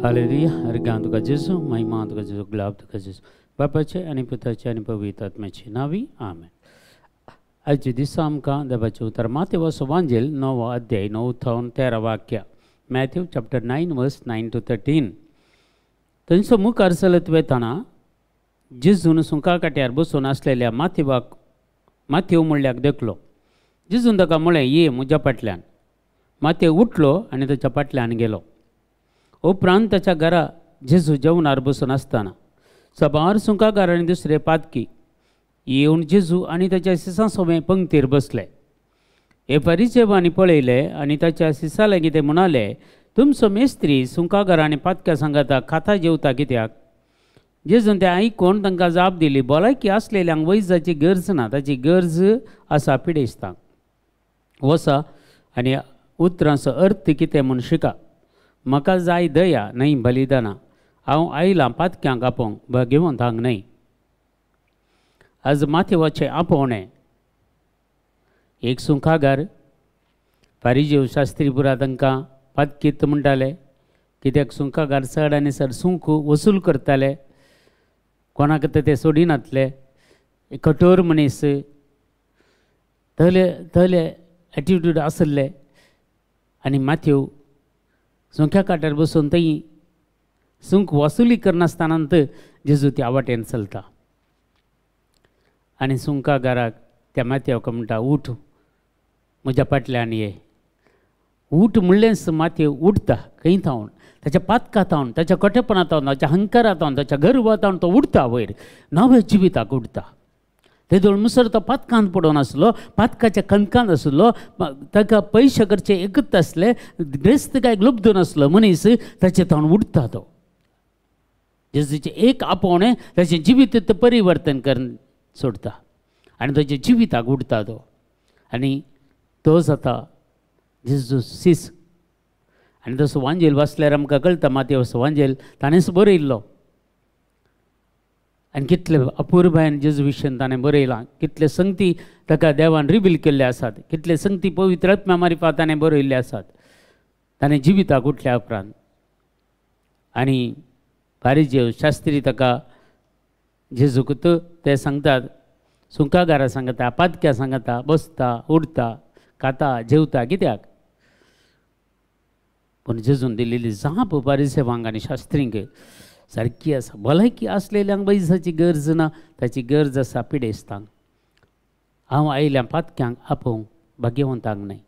Hallelujah. अर्गां तुका जेजू, महिमा तुका जेजू, गुलाब तुका जेजू, बापाचे आनी पुताचे आनी पवित्र आत्म्याचे नांवी आमेन. आयच्या दिसा आमकां देवाचें उतर मातेवाचो वांजेल 9 अध्याय 9 थावन 13 वाक्य, Matthew chapter 9 verse 9 to 13. थंयसो मुखार चलत वेताना जेजून सुंका काट्यार बसून आसलेल्या माथेवाक माथेव म्हणल्याक देखलो. जेजून ताका म्हळें, ये म्हज्या फाटल्यान. माथेव उठलो आनी ताच्या फाटल्यान गेलो. उपरांत ताच्या घरा जेजू जेवणार बसून आसतना सबार सुंकागार आनी दुसरे पातकी येवन जेजू आनी ताच्या सिसां सोबें पंक्तीर बसले. हे परिचेवांनी पळयले आनी ताच्या सिसा लागीं ते म्हणाले, तुमचो मेस्त्री सुंकागार आनी पातक्या सांगाता खाता जेवता कित्याक? जेजून तें आयकून तांकां जाप दिली, भलायकी आसलेल्यांक वैजाची गरज ना, ताची गरज आसा पिडेस्तांक. वसा आनी उतरांचो अर्थ कितें म्हूण शिका. म्हाका जाय दया न्हय बलिदानां, हांव आयलां पातक्यांक आपोवंक, भाग्यवंतांक न्हय. आज माथेवाचें आपोवणें एक सुंखागार फारिजेव शास्त्री पुरा तांकां पातकीत म्हणटाले, कित्याक सुंखागार चड आनी चड सुंक वसूल करताले, कोणाक तर ते सोडिनातले, कठोर मनीस, तले तले एटिट्यूड आसले. आनी माथ्यो सुंख्या काट्यार बसून थंय सुंक वसुली करनासतना जेजू त्या वाटेन चलता आनी सुंकागाराक त्या माथ्याक म्हणटा, उठ म्हज्या फाटल्यान ये. उठ म्हणलेंच माथ्यो उठता खंय थावन, ताच्या पातका थावन, ताच्या कठेपणा थावन, ताच्या हंकारा थावन, ताच्या गर्वा थावन तो उठता वयर, नव्या जिविताक उठता. तेदोळ मुसर तो पातकांत पडून आसलो, पातकाच्या खंदकांत आसलो, ताका पयशे करचे एकूच आसले, ग्रेस्त काय लुब्ध नासलो मनीस, ताचे थावन उठता तो. जेजूचें एक आपोवणें ताचें जिवीत परिवर्तन करून सोडता आनी ताच्या जिविताक उठता तो. आनी तो जाता जेजू सीस. आनी तसो वांजेल वाचल्यार आमकां कळटा, माथेवाचो वांजेल ताणेंच बरयल्लो आनी कितले अपुरबायेन जेजू विशयन ताणें बरयलां, कितले संगती ताका देवान रिवील केल्ले आसात, कितले संगती पवित्र आत्म्या मारिफात ताणें बरयल्ले आसात ताणें जिविताक उठल्या उपरांत. आनी फारिजेव शास्त्री ताका जेजूक ते सांगतात, सुंकागारा सांगता, पातक्या सांगता, बसता, उठता, खाता, जेवता कित्याक? पूण जेजून दिलेली जाप फारिसेवांक आनी शास्त्रींक सारकी आसा. भलायकी आसलेल्यांक वैजाची गरज ना, ताची गरज आसा पिडेस्तांक. हांव आयल्या पातक्यांक आपोवंक, भाग्यवंतांक न्हय.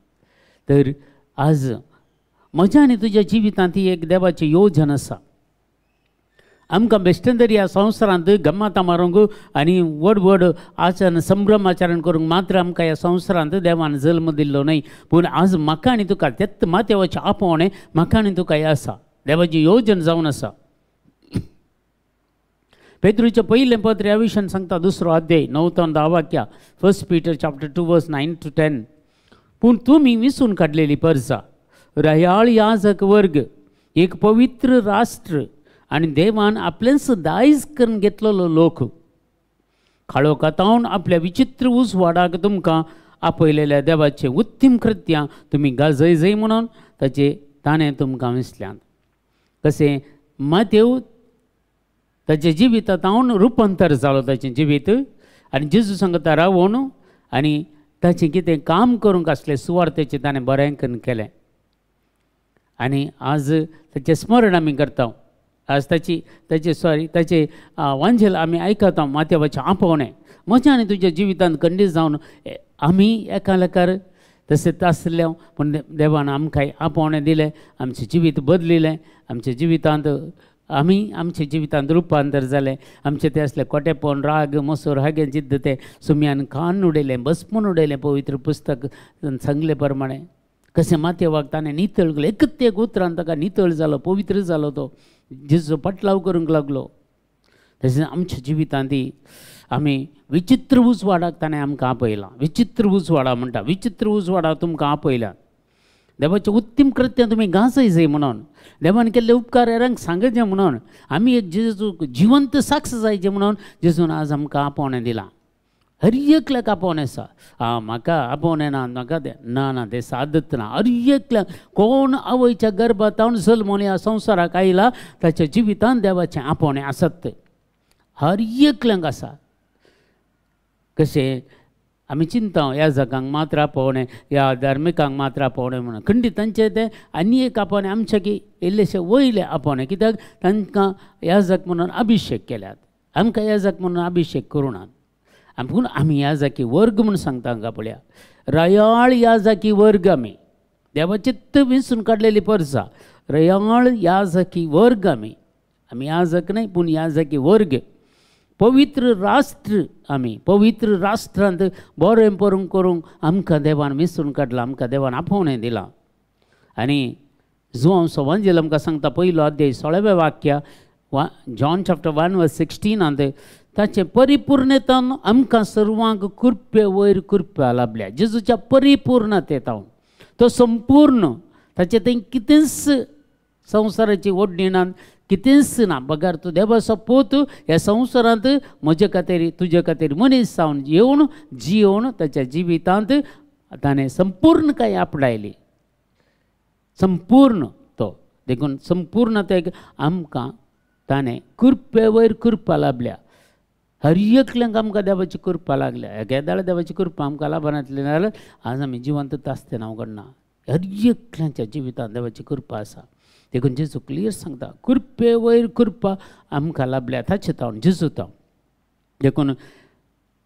तर आज म्हज्या आनी तुज्या जिवितांत ही एक देवाची योजन आसा. आमकां बेश्टें तरी ह्या संवसारांत गम्मातां मारूंक आनी व्हड व्हड आचरण संभ्रम आचरण करूंक मात्र आमकां ह्या संवसारांत देवान जल्म दिल्लो न्हय. पूण आज म्हाका आनी तुका तेच माथेवाचें आपोवणें म्हाका आनी तुका हें आसा, देवाची योजन जावन आसा. पेत्रूचें पयलें पत्र ह्या विशयान सांगता, 2 अध्याय 9 ते 10 वाक्या, 1 Peter chapter 2 verse 9 to 10. पूण तुमी विसून काडलेली परजा, रयाळ याजक वर्ग, एक पवित्र राष्ट्र आनी देवान आपलेंच दायज करून घेतलेलो लोक, काळोखांत आपल्या विचित्र उजवाडाक तुमकां आपयलेल्या देवाचें उत्तीम कृत्यां तुमी गाजय जय म्हणून ताचे ताणें तुमकां विसल्यांत. कशें माथेव ताच्या जिवितांत रुपांतर जालो ताचें जिवीत आनी जेजू सांगता रावून आनी ताचें कितें काम करूंक आसलें सुवार्थेचें ताणें बरें करून केलें. आनी आज ताचें स्मरण आमी करता, आज ताची ताचे सॉरी ताचें वांजेल आमी आयकता, माथेवाचें आपोवणें. म्हज्या आनी तुज्या जिवितांत खंडीत जावन आमी एकामेकार तशेंच आसले, पूण देवान आमकां आपोवणें दिलें, आमचें जिवीत बदलिलें, आमच्या जिवितांत आमी आमच्या जिवितांत रुपांतर जालें. आमचें तें आसलें कोटेपण, राग, मसूर, हागें जिद्द तें सुम्यान खान उडयलें, बसपून उडयलें. पवित्र पुस्तक सांगले प्रमाणें कशें माथेवाक ताणें नितळ केलें, एकच एक उतरान ताका नितळ जालो, पवित्र जालो तो, जेजू पटलाव करूंक लागलो. तशेंच आमच्या जिवितांत आमी विचित्र उजवाडाक ताणें आमकां आपयलां. विचित्र उजवाडा म्हणटा, विचित्र उजवाडा तुमकां आपयला. देवाचें उत्तीम कृत्य तुमी गाजय जाय म्हणून, देवान केल्ले उपकार हेरांक सांगचे म्हणून, आमी एक जेजू जिवंत साक्ष जायचे म्हणून जेजून आज आमकां आपोवणें दिलां. हर एकल्याक आपोवणें आसा. आं म्हाका आपोवणें ना, म्हाका तें ना, ना तें सादत ना. हर एकल्याक कोण आवयच्या गर्भांत जल्मून ह्या संवसाराक आयला ताच्या जिवितांत देवाचें आपोवणें आसत तें हर एकल्यांक आसा. कशें आमी चिंता ह्या जगांक मात्र आपोवणें, ह्या धार्मिकांक मात्र आपोवणें म्हणून, खंडीत तांचें तें आनी एक आपोवणें आमचें की इल्लेशें वयलें आपोवणें, कित्याक तांकां याजक म्हणून अभिशेक केल्यात, आमकां याजक म्हणून अभिशेक करूं नात. पूण आमी याजकी वर्ग म्हूण सांगता हांगा पळया, रयाळ याजकी वर्ग आमी, देवाचित्त विंचून काडलेली परसा, रयाळ याजकी वर्ग आमी. आमी याजक न्हय पूण याजकी वर्ग, पवित्र राष्ट्र आमी. पवित्र राष्ट्रांत बरें परूंक करूंक आमकां देवान विंचून काडलां, आमकां देवान आपोवणें दिलां. आनी जुआंव सवांजेल आमकां सांगता पयलो अध्याय 16वें वाक्य, जॉन चॅप्टर 1 वर्स 16 ताचें परिपूर्णतान आमकां सर्वांक कृपे वयर कृपा लाभल्या. जेजूच्या परिपूर्णतेतावन तो संपूर्ण, ताचें थंय कितेंच संवसाराची ओडणी ना, कितेंच ना, बगार तूं देवाचो पूत ह्या संवसारांत म्हजे खातीर तुजे खातीर मनीस जावन येवन जियोवन ताच्या जिवितांत ताणें संपूर्ण काय आपणायली, संपूर्ण तो. देखून संपूर्णतेक आमकां ताणें कृपे वयर कृपा लाभल्या. हर एकल्यांक आमकां देवाची कृपा लागल्या. एकेदाळ देवाची कृपा आमकां लाभनातली नाजाल्यार आज आमी जिवंतच आसते ना उगडना. हर एकल्यांच्या जिवितांत देवाची कृपा आसा. देखून जेजू क्लियर सांगता कृपे वयर कृपा आमकां लाभल्या ताचे तावन जेजू तावन. देखून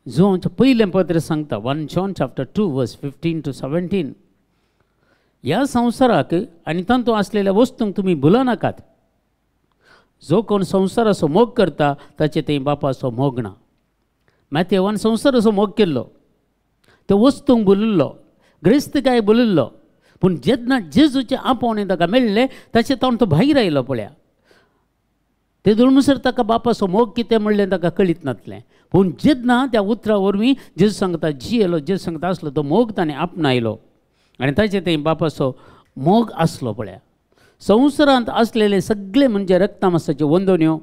जुआंवचें पयलें पत्र सांगता 1 जॉन चॅप्टर 2 वर्स 15 to 17, ह्या संवसाराक आनी तातूंत आसलेल्या वस्तूंक तुमी भुलनाकात. जो कोण संवसाराचो मोग करता ताचे थंय बापाचो मोग ना. माथेवान संवसाराचो मोग केल्लो, तो वस्तूंक भुलिल्लो, ग्रेस्तकाय भुलिल्लो, पूण जेन्ना जेजूचें आपोवणें ताका मेळ्ळें ताचे तावन तो भायर आयलो पळया. ते म्हणसर ताका बापाचो मोग कितें म्हणलें ताका कळीत नासलें, पूण जेन्ना त्या उतरा वरवीं जेजू सांगता जियेलो, जेजू सांगता आसलो तो मोग ताणें आपणायलो आनी ताचे थंय बापाचो मोग आसलो पळया. संवसारांत आसलेले सगळे म्हणजे रक्तमासाच्यो वंदोन्यो,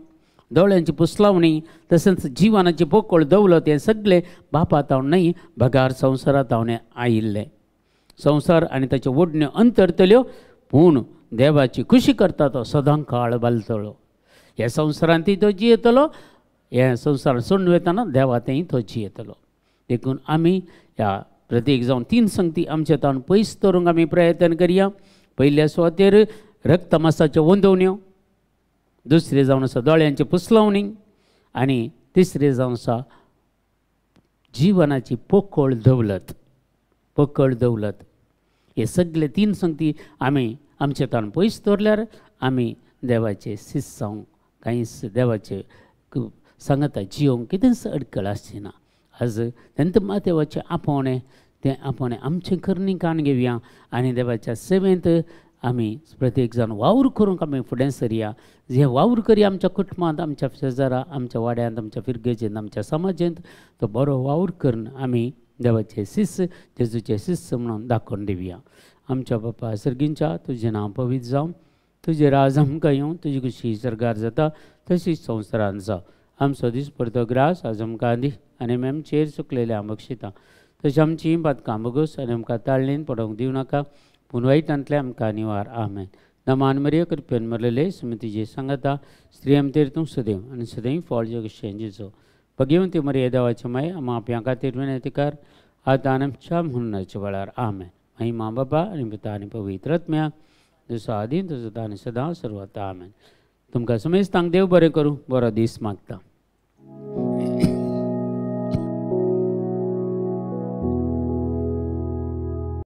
दोळ्यांची पुसलावणी, तशेंच जिवनाची पोकळ दौलत, हें सगळें बापा तावन न्हय बगार संवसारांत तावन आयिल्लें. संवसार आनी ताच्यो ओडण्यो अंतरतल्यो, पूण देवाची खुशी करता तो सदां काळ बालतलो. ह्या संवसारांतय तो जियेतलो, ह्या संवसारांत सोडून वतना देवा थंय तो जियेतलो. देखून आमी ह्या प्रतीक जावन तीन संगती आमच्या तावन पयस दवरूंक आमी प्रयत्न करया. पयल्या सुवातेर रक्तमासाच्यो वंदोवण्यो, दुसरें जावन आसा दोळ्यांची पुसलावणी, आनी तिसरें जावन आसा जिवनाची पोकळ दौलत. पोकळ दौलत हे सगळे तीन संगती आमी आमच्या तावन पयस दवरल्यार आमी देवाचे शिस्त जावंक कांयच देवाचे सांगता जियोंक कितेंच अडकळ आसची ना. आज तेंत देवाचें आपोवणें तें आपोवणें आमचें करणी कान घेवया आनी देवाच्या सेवेंत आमी प्रत्येक जाण वावर करूंक आमी फुडें सरया. हे वावर करया आमच्या कुटुंबांत, आमच्या शेजारा, आमच्या वाड्यांत, आमच्या फिरगेजेंत, आमच्या समाजेंत तो बरो वावर करून आमी देवाचे शिस्त जेजूचे शिस्त म्हणून दाखोवन दिवया. आमच्या बापा सर्गींच्या तुजें नांव पवित्र जावं, तुजें राज आमकां येवं, तुजी खुशी सर्गार जाता तशीच संवसारांत जावं. आमचो दीस परतो ग्रास आज आमकां दी आनी आमी आमचेर चुकलेले आमी बक्षिता तशें आमची पातकां भोगोस आनी आमकां ताळणेन पडोवंक दिवं नाका, पूण वायटांतले आमकां निवार. आमेन. नमान मरिया कृपेन मरलेले सुमतीजे सांगता, स्त्री आमतेर तूं सदैव आनी सदैव फळ जगशें जेजो. भगवंती मरिया देवाचे माय आमा खातीर विनंती कर आतां आमच्या म्हणण्याच्या वेळार. आमेन. माई मा बाबा आनी पिता आनी पवित्र आत्म्या जसो आदी तसो आनी सदां सर्वता. आमेन. तुमकां समेस्तांक देव बरें करूं, बरो दीस मागता.